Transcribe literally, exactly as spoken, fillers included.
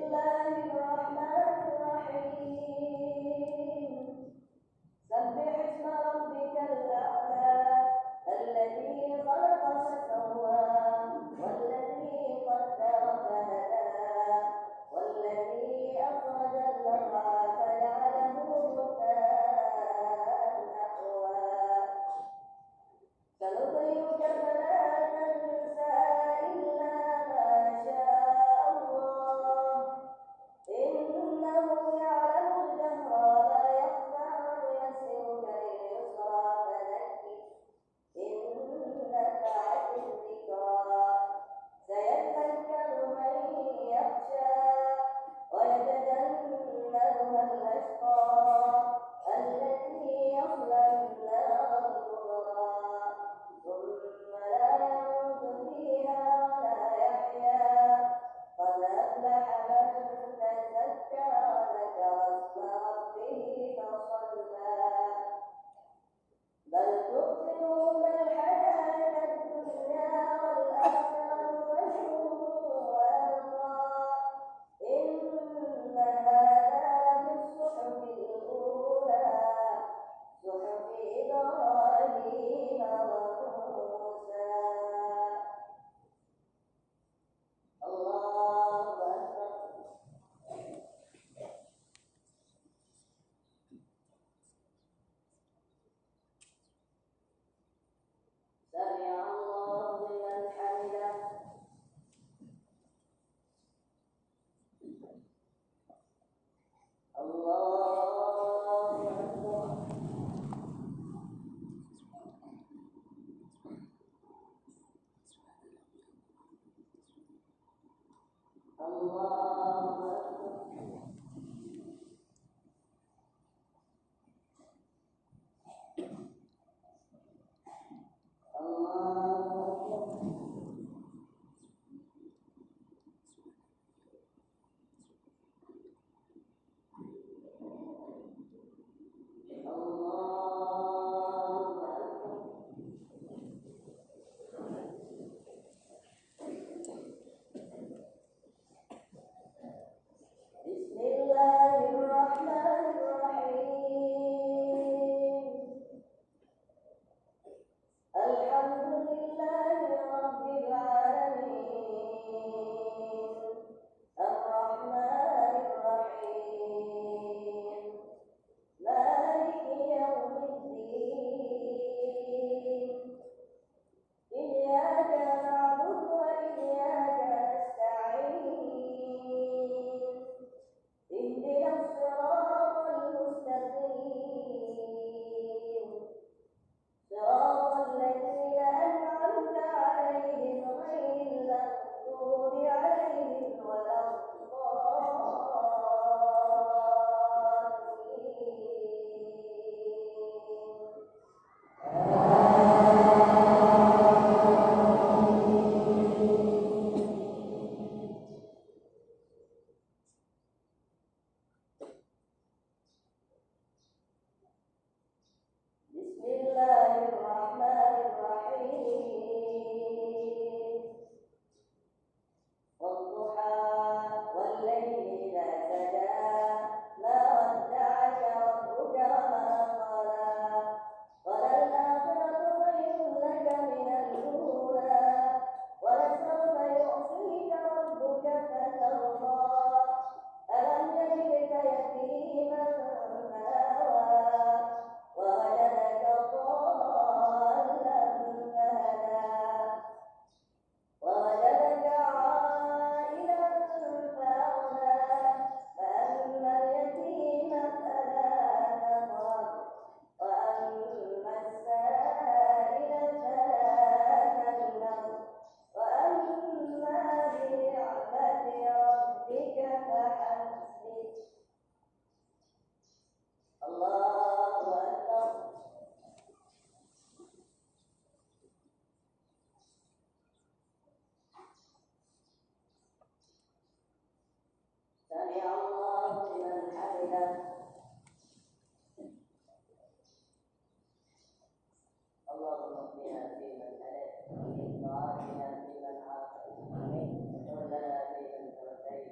بسم الله الرحمن الرحيم. سبح اسم ربك الأعلى. الذي خلق فسوى. والذي قدر فهدى. والذي أخرج المرعى فجعله غثاء أحوى. سنقرئك فلا تنسى إلا ما شاء الله. إنه يعلم الجهر وما يخفى ونيسرك لليسرى فذكر إن نفعت الذكرى. سيذكر من يخشى ويتجنبها الأشقى الذي يصلى النار الكبرى ثم لا يموت فيها ولا يحيا قد أفلح من تزكى وذكر اسم ربه فصلى بل تؤثرون الحياة الدنيا والآخرة خير وأبقى إن هذا لفي الصحف الأولى صحف إبراهيم وموسى الله أكبر. سمع الله لمن حمده. الله أكبر. الله أكبر. الله أكبر. الله أكبر. بسم الله الرحمن الرحيم. الحمد لله رب العالمين. الرحمن الرحيم. مالك يوم الدين. إياك نعبد وإياك نستعين. اهدنا الصراط المستقيم. صراط الذين أنعمت عليهم غير المغضوب عليهم ولا الضالين. بسم الله الرحمن الرحيم. والضحى والليل إذا سجى. ما ودعك ربك وما قلى. وللآخرة خير لك من الأولى. ولسوف يعطيك ربك فترضى. ألم يجدك يتيما فآوى. ووجدك ضالا فهدى. ووجدك عائلا فأغنى. فأما اليتيم فلا تقهر. وأما السائل فلا تنهر. وأما بنعمة ربك فحدث. الله أكبر. سمع الله لمن حمده. اللهم اهدنا فيمن هديت، وعافنا فيمن عافيت، وتولنا فيمن توليت،